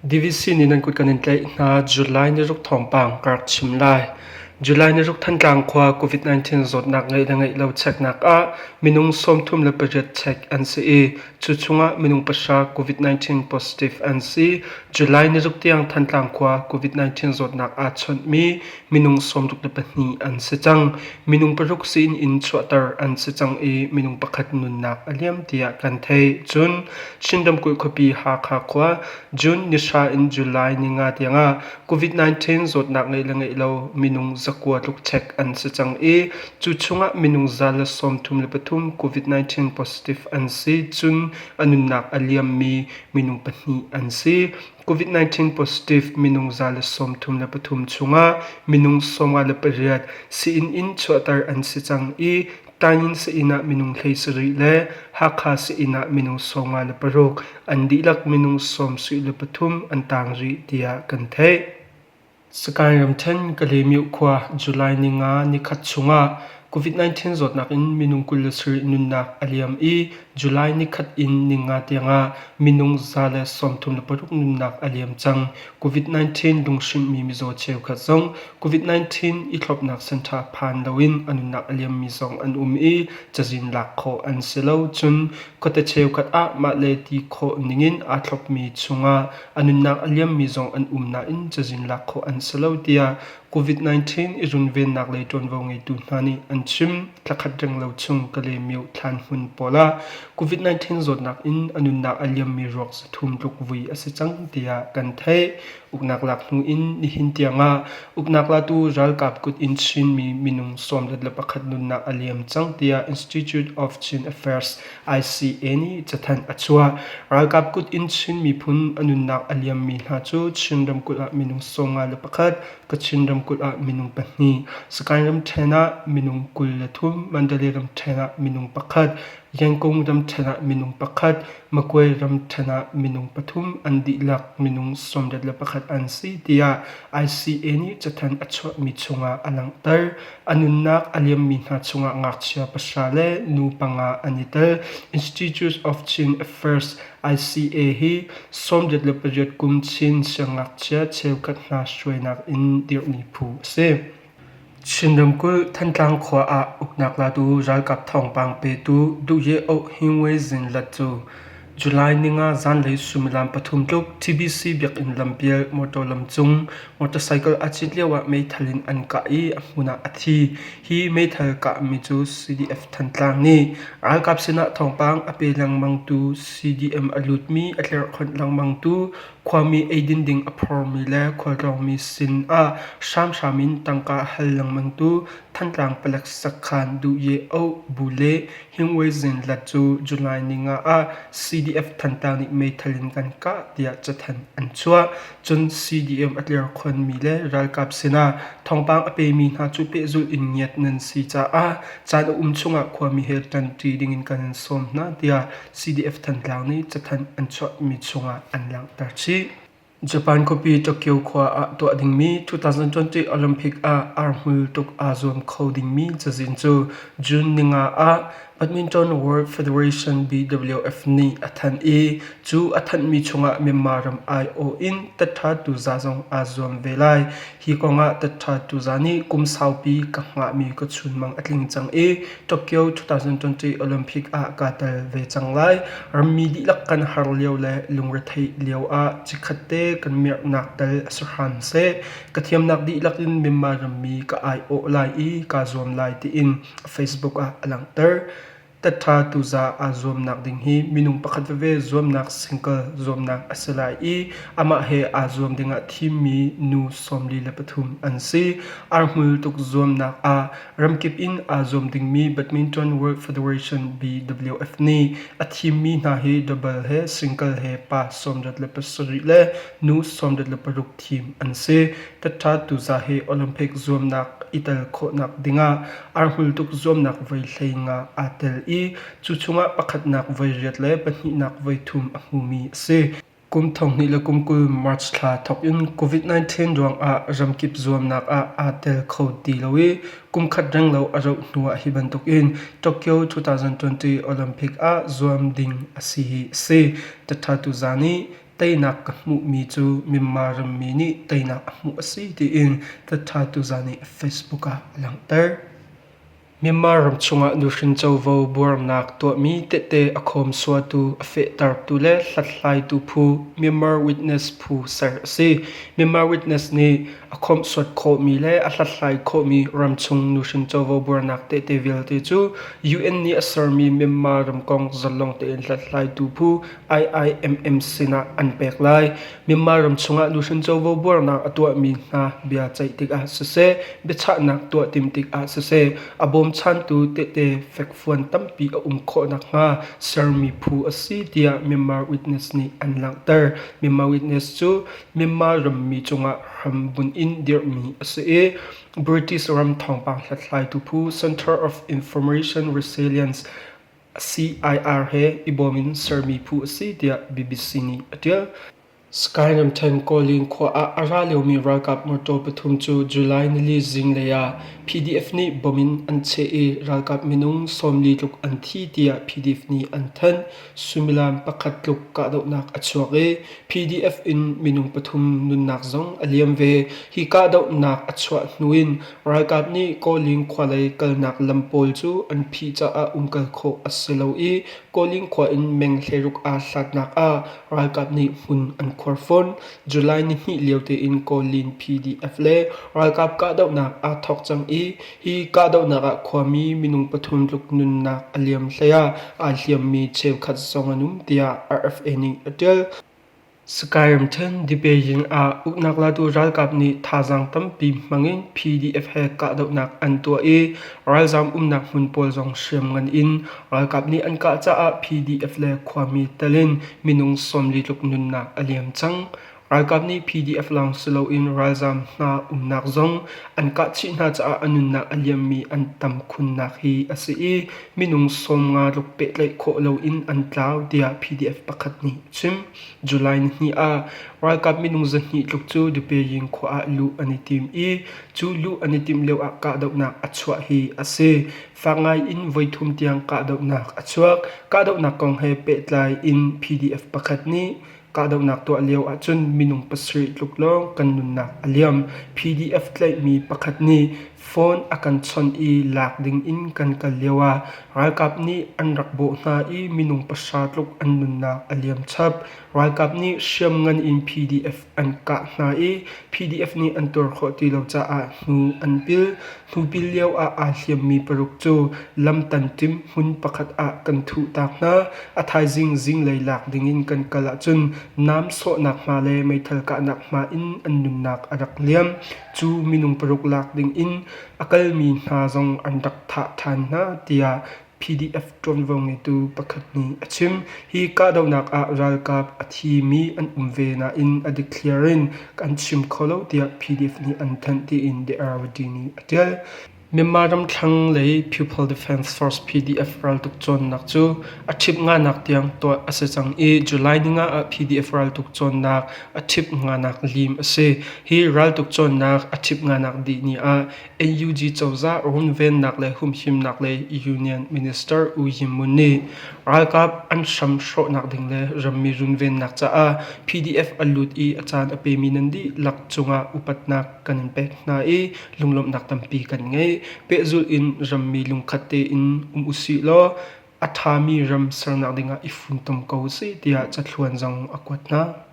DVC nih nan kut kan in tlaih hna. July ni ruk thawngpang ka rak chim lai. July ni ruk Thantlang khua COVID-19 zawtnak ngeih le ngeih lo cheknak ah minung 38 chek an si i cu chungah minung pahra COVID-19 positive an si. July ni ruk tiang Thantlang khua COVID-19 zawtnak aa chawnhmi minung 64 an si cang. Minung paruk sii in chuahter an si cang i minung pakhat nunnak a liam tiah kan theih. Cun Chin ramkulh khuapi Hakha khua June ni hra in July ni nga tiangah COVID-19 zawtnak ngeih le ngeih lo minung zakua tluk check an si cang i cu chungah minung 133 COVID-19 positive an si. Cun a nunnak a liammi minung pahnih an si. COVID-19 positive minung 133 chungah minung 58 sii-inn in chuahter an si cang i Taingen sii-inn ah minung 17 le Hakha sii-inn ah minung 56 an dihlak minung 73 an tang rih tiah kan theih. Sakaing ramṭhen Kalaymyo khua July ninga nikhat chungah COVID-19 zawtnak in minung 27 nunnak a liam i July nikhat in ninga tiangah minung 136 nunnak a liam cang. COVID-19 lunghrinhmi mizaw cheukhat zong COVID-19 i thlopnak center phan loin a nunnak a liammi zong an um i cazin lak khawh an si lo. Cun khuate cheukhat ah mah le ti khawh ningin aa thlopmi chungah a nunnak a liammi zong an um nain cazin lak khawh an si lo tiah COVID-19 i runvennak lei ṭuanvo ngeitu hna nih an chim. Thlakhat renglo chung Kalaymyo thlan hmun pawl ah COVID-19 zawtnak in a nunnak a liammi ruak zathum tluk vui a si cang tiah kan theih. Uknak lak hnu in nihin tiangah uknak latu ralkap kut in Chinmi minung 31 nunnak a liam cang tiah Institute of Chin Affairs ICA nih cathanh a chuah. Ralkap kut in Chin miphun a nunnak a liammi hna cu Chin ramkulh ah minung 51, Kachin ramkulh ah minung pahnih, Sagaing ramṭhen ah minung 23, Mandalay ramṭhen ah minung pakhat, Yangon ramṭhen ah minung pakhat, Magway ramṭhen ah minung pathum an dihlak minung 61 an si tiah ICA nih cathanh a chuahmi chungah a langhter. A nunnak a liammi hna chungah ngakchia pahra le nu panga an i tel. Institute of Chin Affairs ICA hi 88 kum Chin siangngakchia cheukhat hna hruainak in dirhmi phu a si. Chin ramkulh Thantlang khua ah uknak latu ralkap thawngpang petu Duhye Oh Hingwe Zin Lat cu July ninga zanlei suimilam pathum tluk TBC biakinn lampial motor lam cung motorcycle aa cit lioah meithal in an kah i a hmun ah a thi. Hi meithal kahmi cu CDF Thantlang nih ralkap sinah thawngpang a pe lengmangtu CDM a lutmi a tlerhkhonh lengmangtu khuami eidin ding a phormi le khualtlawngmi sin ah hramhram in tangka a hal lengmangtu Thantlang palek sakhan Duhye Oh Bu le Hingwe Zin Lat cu July ninga ah CDF Thantlang nih meithal in kan kah tiah cathanh an chuah. Cun CDM a tlerkhonmi le ralkap sinah thawngpang a pemi hna cu pehzulh in ngiat nan si caah caan a um chungah khuami he ṭanṭi dingin kan in sawm hna tiah CDF Thantlang nih cathanh an chuahmi chungah an langhter chih. Japan khuapi Tokyo khua ah tuah dingmi 2020 Olympic ah arhmul tuk aa zuam kho dingmi cazin cu June ninga ah Badminton World Federation BWF nih a thanh i cu a thanhmi chungah Myanmar ram aiawh in tattha tuza zong aa zuam ve lai. Hi kongah tattha tuza nih kum saupi ka hngahmi ka chunmang a tling cang i Tokyo 2020 Olympic ah kaa tel ve cang lai. Rammi dihlak kan har lio le lungretheih lio ah chikkhat te kan mirhnak tal a si hram seh. Ka thiamnak dihlak in Myanmar rammi ka aiawh lai i kaa zuam lai tiin Facebook ah a langhter. Tattha tuza aa zuamnak ding hi minung pakhat veve zuamnak single zuamnak a si lai i amah he aa zuam dingah thimmi nu 43 an si. Arhmul tuk zuamnak ah ramkip in aa zuam dingmi Badminton World Federation BWF nih a thimmi hna hi double he single he pa 67 le nu 66 thim an si. Tattha tuza hi Olympic zuamnak i tel khawhnak dingah Arhmul tuk zuamnak voi hleinga aa tel i cu chungah pakhatnak voi riat le pahnihnak voi thum a hmumi a si. Kum 2020 March thla thawk in COVID-19 ruangah ramkip zuamnak ah aa tel kho ti lo i kum khat renglo a rauh hnuah hi bantukin Tokyo 2020 Olympic ah zuam ding a si hi a si. Tattha Tuza nih. Teinak ka hmuhmi cu Myanmar rammi nih teinak a hmuh a si tiin Tha Tuza nih Facebook ah a langhter. Myanmar ram chungah nuhrin covo buarnak tuahmi tehte a khawmsuatu, a fehtertu le hlathlaitu phu Myanmar Witness phu ser a si. Myanmar Witness nih a khawmhsuat khawhmi le a hlathlai khawhmi ramchung nuhrin covo buarnak tehte vialte cu UN nih a sermi Myanmar ram kong zalong tein hlathlaitu phu IIMM sinah an pek lai. Myanmar ram chungah nuhrin covo buarnak a tuahmi hna bia ceih tikah siseh, biachahnak tuah tim tikah siseh, a bawmchantu tehte fekfuan tampi a um khawh nakhnga sermi phu a si tiah Myanmar Witness nih an langhter. Myanmar Witness cu Myanmar rammi cungah hrambunh in dirhmi a si i British ram thawngpang hlathlaitu phu Center of Information Resilience CIR he i bawm in sermi phu a si tiah BBC nih a ṭial. Sky ramṭhen Kawlin khua ah a ra liomi ralkap mawṭaw pathum cu July nili zinglei ah PDF nih bomb in an cheh i ralkap minung 40 tluk an thi tiah PDF nih an thanh. Suimilam pakhat tluk kahdohnak a chuak i PDF in minung pathum nunnak zong a liam ve. Hi kahdohnak a chuah hnu in Ralkap nih Kawling khua lei kalnak lam pawl cu an phih caah umkal khawh a si lo i Kawling khua in meng 16 aa hlatnak ah ralkap nih hmun an khuar fawn. July nihnih lio tein Kawlin PDF le ralkap kahdohnak aa thawk cang i hi kahdohnak ah khuami minung pathum tluk nunnak a liam hlei ah aa hliammi cheukhat zong an um tiah RFA nih a ṭial. Sky ramṭhen Dipaying ah uknak latu ralkap nih thazaang tampi hmangin PDF he kahdohnak an tuah i ralzaam umnak hmun pawl zong hriamngan in ralkap nih an kah caah PDF le khuami tel in minung 40 tluk nunnak a liam cang. Ralkap nih PDF lawng si loin ralzaam hna umnak zong an kah chih hna caah a nunnak a liammi an tam khunnak hi a si i minung 50 tluk pehtlaih khawh loin an tlau tiah PDF pakhat nih a chim. July nihnih ah ralkap minung 200 tluk cu Dipaying khua ah luh an i tim i cu luh an i timh lio ah kahdohnak a chuah hi a si. Fak ngai in voithum tiang kahdohnak a chuak. Kahdohnak kong he pehtlai in PDF pakhat nih kahdohnak tuah lio ahcun minung pasarih tluk lawng kan nunnak a liam. PDF tlaihmi pakhat nih phone a kan chawnh i lak ding in kan kal lio ah ralkap nih an rak bawh hna i minung pahra tluk an nunnak a liam chap. Ralkap nih hriamngan in PDF an kah hna i PDF nih an tuar khawh ti lo caah hnu an pil. Hnu pil lio ah aa hliammi paruk cu lam tanṭim hmun pakhat ah kan thuhtak hna. A thaizing zinglei lak ding in kan kal ahcun nam sawhnak hma le meithal kahnak hma in an nunnak a rak liam. Cu minung paruk lak ding in a kalmi hna zong an rak thah ṭhan hna tiah PDF ṭuanvo ngeitu pakhat nih a chim. Hi kahdohnak ah ralkap a thimi an um ve nain a dikthliar in kan chim kho lo tiah PDF nih an thanh tiin The Irrawaddy nih a ṭial. Myanmar ram thlanglei People Defence Force PDF raltuk cawnnak cu a ṭhip nganak tiang tuah a si cang i July ninga ah PDF raltuk cawnnak a ṭhip nganak lim a si. Hi raltuk cawnnak a ṭhip nganak dih ni ah NUG cozah runvennak le humhimnak lei Union Minister U Yim Mun nih ralkap an hram hrawhnak ding le rammi runvennak caah PDF a lut i a caan a pemi nan dihlak cungah upatnak kan in pek hna i lunglawmhnak tampi kan ngei. Pehzulh in rammi lungkhat tein um usih law a ṭhami ram sernak dingah i funtom ko usih tiah cathluan zong a kuat hna.